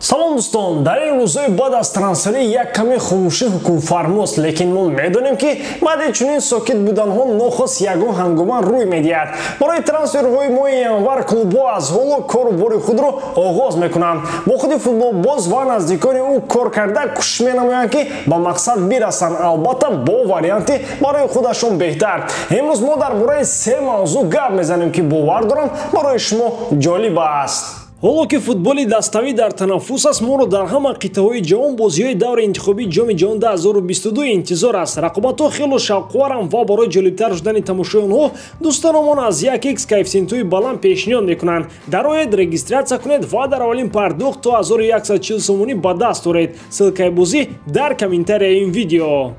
Салом дӯстон, дар ин рӯзҳои баъд аз трансфери як каме хомӯшӣ ҳукмфармост, лекин мо медонем, ки баъди чунин сокит буданҳо нохост ягон ҳангома рӯй медиҳад. Барои трансферҳои моҳи январ клубҳо аз ҳоло кору бори худро оғоз мекунанд. Бо худи футболбоз ва наздикони ӯ кор карда кӯшиш менамоянд, ки ба мақсад бирасанд, албатта бо варианти барои худашон беҳтар. Имрӯз мо дар бораи се мавзӯъ гап мезанем, ки бовар дорам, барои шумо ҷолиб аст. Ҳоло ки футболи даставӣ дар танаффус аст, моро дар ҳама қитъаҳои ҷаҳон бозиҳои даври интихобии Ҷоми ҷаҳон 2022 интизор аст. Рақобатҳо хело шавқоваранд ва барои ҷолибтар шудани тамошои онҳо дӯстономон аз 1x коэффисиентҳои баланд пешниҳод мекунанд. Дароед, регистрация кунед ва дар аввалин пардохт то 1140 сомонӣ ба даст оред. Ссылкаи бозӣ дар комментарияи ин видео.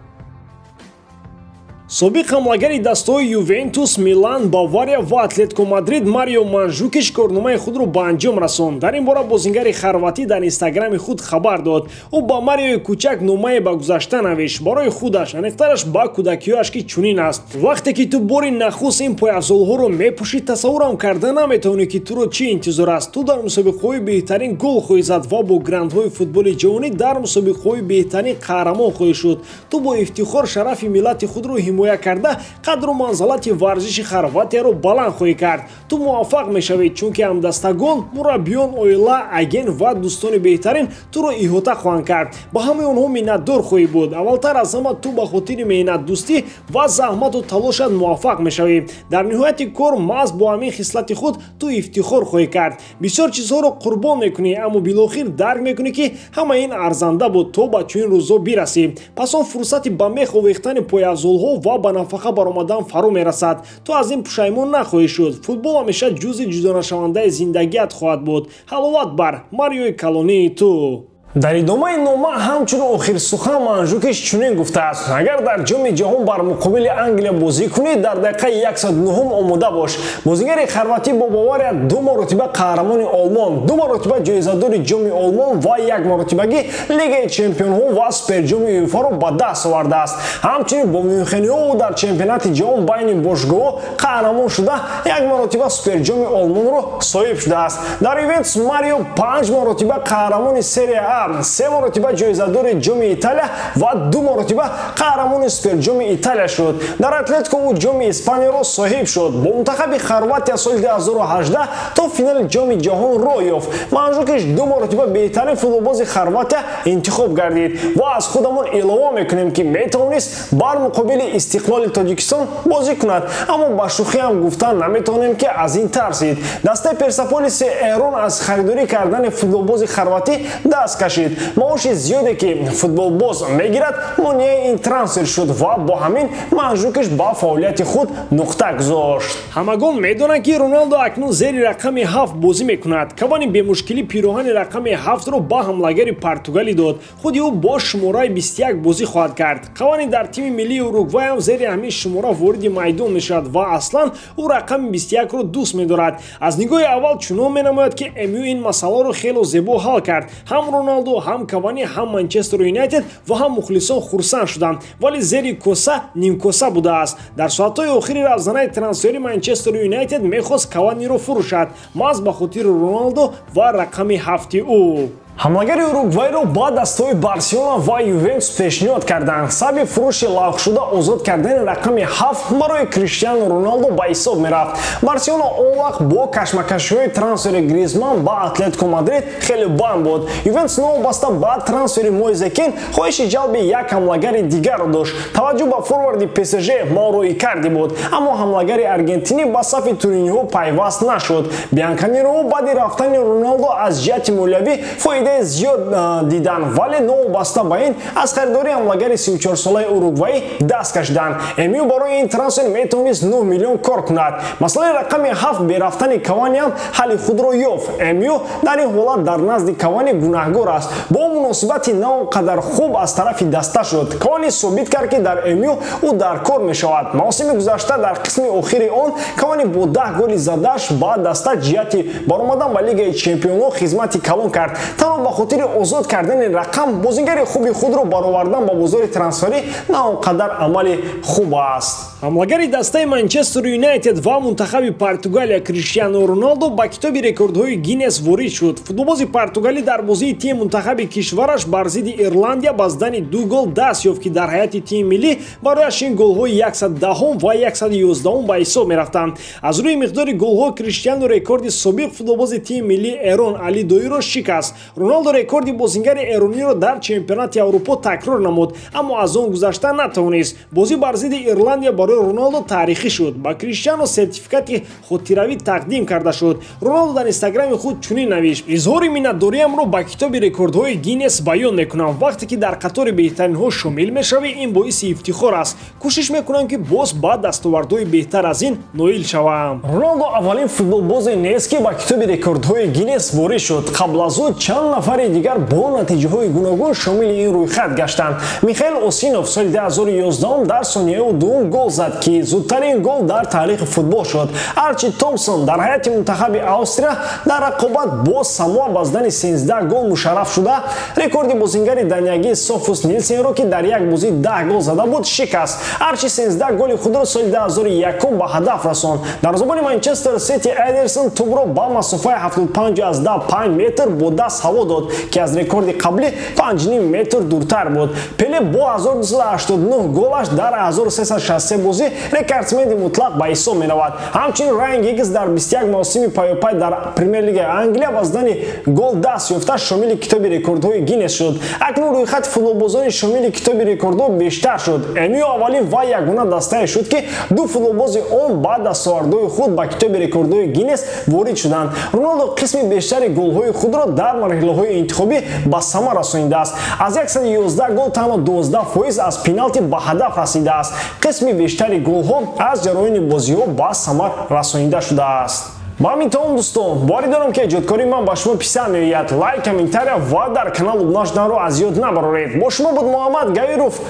Собиқ ҳамлагари дастаҳои Ювентус, Милан, Бавария ва Атлетико Мадрид Марио Манжукич корномаи худро ба анҷом расонд. Дар ин бора бозингари хорватӣ дар Инстаграми худ хабар дод. Ӯ ба Мариои кӯчак номае ба гузашта навишт барои худаш, аниқтараш ба кӯдакиҳояш, ки чунин аст: «Вақте ки ту бори нахуст ин пойафзолҳоро мепӯшӣ, тасаввурам карда наметавонӣ, ки туро чӣ интизор аст. Ту дар мусобиқаҳои беҳтарин гол хоҳӣ зад ва бо грандҳои футболи ҷаҳонӣ дар мусобиқаҳои беҳтарин қаҳрамон хоҳӣ шуд. Ту бо ифтихор шарафи миллати худро ҳимоя карда, қадру манзалати варзиши Хорватияро баланд хоҳӣ кард. Ту муваффақ мешавӣ, чунки ҳамдастагон, мураббиён, оила, агент ва дӯстони беҳтарин туро иҳота хоҳанд кард. Ба ҳамаи онҳо миннатдор хоҳӣ буд. Аввалтар аз ҳама, ту ба хотири меҳнатдӯстӣ ва заҳмату талошат муваффақ мешавӣ. Дар ниҳояти кор маҳз бо ҳамин хислати худ ту ифтихор хоҳӣ кард. Бисёр чизҳоро қурбон мекунӣ, аммо билохир дарк мекунӣ, ки ҳама ин арзанда буд, то ба чунин рӯзо бирасӣ. Пас он фурсати ба мех овехтани пойафзолҳо ва ба нафақа баромадан фаро мерасад. Ту аз ин пушаймон нахоҳӣ шуд. Футбол ҳамеша ҷузъи ҷудонашавандаи зиндагият хоҳад буд. Ҳаловат бар, Мариои калонии ту». Дар идомаи нома ҳамчун охирсухан Манжукич чунин гуфтааст: «Агар дар Ҷоми ҷаҳон бар муқобили Англия бозӣ кунӣ, дар дақиқаи 109 омода бош». Бозигари хорватӣ бо Бавария ду маротиба қаҳрамони Олмон, ду маротиба ҷоизадори Ҷоми Олмон ва як маротибагӣ Лигаи чемпионҳо ва Суперҷоми ЮЕФАро ба даст овардааст. Ҳамчунин бо мюнхениҳо ӯ дар чемпионати ҷаҳон байни бошгоҳҳо қаҳрамон шуда, як маротиба Суперҷоми Олмонро соҳиб шудааст. Дар Ювентус Марио панҷ маротиба қаҳрамони Серия А, се маротиба ҷоизадори Ҷоми Италия ва ду маротиба қаҳрамони Суперҷоми Италия шуд. Дар Атлетико ӯ Ҷоми Испанияро соҳиб шуд. Бо мунтахаби Хорватия соли 2018 то финали Ҷоми ҷаҳон роҳ ёфт. Манжукич ду маротиба беҳтарин футболбози Хорватия интихоб гардид ва аз худамон илова мекунем, ки метавонист бар муқобили Истиқлоли Тоҷикистон бозӣ кунад, аммо ба шӯхӣ ҳам гуфтан наметавонем, ки аз ин тарсид. Дастаи Персаполиси Эрон аз харидорӣ кардани футболбози хорватӣ даст кашид. Маоши зиёде, ки футболбоз мегирад, монеаи ин трансфер шуд ва бо ҳамин Манжукич ба фаъолияти худ нуқта гузошт. Ҳамагон медонанд, ки Роналдо акнун зери рақами 7 бозӣ мекунад. Кавани бемушкилӣ пироҳани рақами 7-ро ба ҳамлагари португалӣ дод. Худи ӯ бо шумораи 21 бозӣ хоҳад кард. Кавани дар тими миллии Уругвай ҳам зери ҳамин шумора вориди майдон мешавад ва аслан ӯ рақами 21-ро дӯст медорад. Аз нигоҳи аввал чунон менамояд, ки МЮ ин масъаларо хело зебо ҳал кард. Ҳам Роналдо, ҳам Кавани, ҳам Манчестер Юнайтед ва ҳам мухлисон хурсанд шуданд, вале зери коса нимкоса будааст. Дар соатҳои охири равзанаи трансфери Манчестер Юнайтед мехост Каваниро фурӯшад, маҳз ба хотири Роналдо ва рақами 7-и ӯ. Ҳамлагари уругвайро ба дастҳои Барселона ва Ювентус пешниҳод карданд. Сабаби фурӯши лағвшуда озод кардани рақами 7 барои Криштиану Роналдо ба ҳисоб мерафт. Барселона он вақт бо кашмакашиҳои трансфери Гризман ба Атлетико Мадрид хеле банд буд. Ювентус новобаста ба трансфери Мойзе Кин хоҳиши ҷалби як ҳамлагари дигарро дошт. Таваҷҷӯҳ ба форварди ПСЖ Мауро Икарди буд, аммо ҳамлагари аргентинӣ ба сафи туриниҳо пайваст нашуд. Бианканериҳо баъди рафтани Роналдо аз ҷиҳати молиявӣ фоидаи зиёд дидан, вале новобаста ба ин аз харидории ҳамлагари 34-солаи уругваӣ даст кашиданд. МЮ барои ин трансфер метавонист 9 миллион кор кунад. Масъалаи рақами 7 бе рафтани Кавани ҳам ҳалли худро ёфт. МЮ дар ин ҳолат дар назди Кавани гунаҳгор аст. Бо муносибати на он қадар хуб аз тарафи даста шуд. Кавани собит кард, ки дар МЮ ӯ дар кор мешавад. Мавсими гузашта дар қисми охири он Кавани бо 10 голи задааш ба даста ҷиҳати баромадан ба Лигаи чемпионҳо хизмати калон кард. Танҳо ба хотири озод кардани рақам бозигари хуби худро баровардан ба бозори трансферӣ на он қадар амали хуб аст. Ҳамлагари дастаи Манчестер Юнайтед ва мунтахаби Португалия Криштиану Роналдо ба китоби рекордҳои Гиннес ворид шуд. Футболбози португалӣ дар бозии тими мунтахаби кишвараш бар зидди Ирландия ба задани 2 гол даст ёфт, ки дар ҳайати тими миллӣ барояш ин голҳои 110 ва 111 ба ҳисоб мерафтанд. Аз рӯи миқдори голҳо Криштиану рекорди собиқ футболбози тими миллии Эрон Али Доиро шикаст. Роналдо рекорди бозингари эрониро дар чемпионати Аврупо такрор намуд, аммо аз он гузашта натавонист. Бозӣ бар зидди Ирландия барои Роналдо таърихӣ шуд. Ба Криштиану сертификати хотиравӣ тақдим карда шуд. Роналдо дар инстаграми худ чунин навишт: изҳори миннатдориамро ба китоби рекордҳои Гиннес баён мекунам. Вақте ки дар қатори беҳтаринҳо шомил мешавӣ, ин боиси ифтихор аст. Кӯшиш мекунам, ки боз ба дастовардҳои беҳтар аз ин ноил шавам. Роналдо аввалин футболбозе нест, ки ба китоби рекордҳои Гиннес ворид шуд. Қабл аз ӯ чанд нафари дигар бо натиҷаҳои гуногун шомили ин рӯйхат гаштанд. Михаил Осинов соли 2011 дар сонияи дуюм гол зад, ки зудтарин гол дар таърихи футбол шуд. Арчи Томсон дар ҳайати мунтахаби Австрия дар рақобат бо Самоа ба задани 13 гол мушарраф шуда, рекорди бозингари даниягии Софус Нилсенро, ки дар як бозӣ 10 гол зада буд, шикаст. Арчи 13 голи худро соли 2001 ба ҳадаф расонд. Дар забони Манчестер Сити Эдерсон тӯбро ба масофаи 75,5 метр бо даст ҳаво дод, ки аз рекорди қаблӣ 5,5 метр дуртар буд. Пеле бо 1289 голаш дар 1363 бозӣ рекордсмени мутлақ ба ҳисоб меравад. Ҳамчунин Райан Гиггс дар 21 мавсими паёпай дар Премер-лигаи Англия ба задани гол даст ёфта шомили китоби рекордҳои Гиннес шуд. Акнун рӯйхати футболбозони шомили китоби рекордҳо бештар шуд. МЮ аввалин ва ягона дастае шуд, ки 2 футболбози он ба дастовардҳои худ ба китоби рекордҳои Гиннес ворид шуданд. Роналдо қисми бештари голҳои худро дар марҳилаҳои интихобӣ ба самар расонидааст. Аз 111 гол танҳо 12% аз пеналти ба ҳадаф расидааст. Қисми бештари голҳо аз ҷараёни бозиҳо ба самар расонида шудааст. Ба ҳамин тамом, дӯстон, боварӣ дорам, ки эҷодкории ман ба шумо писанд меояд. Лайк, комментария ва дар канал обуна шуданро аз ёд набароред. Бо шумо буд Муҳаммад Гаиров.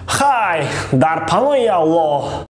Хай, дар паноҳи Аллоҳ.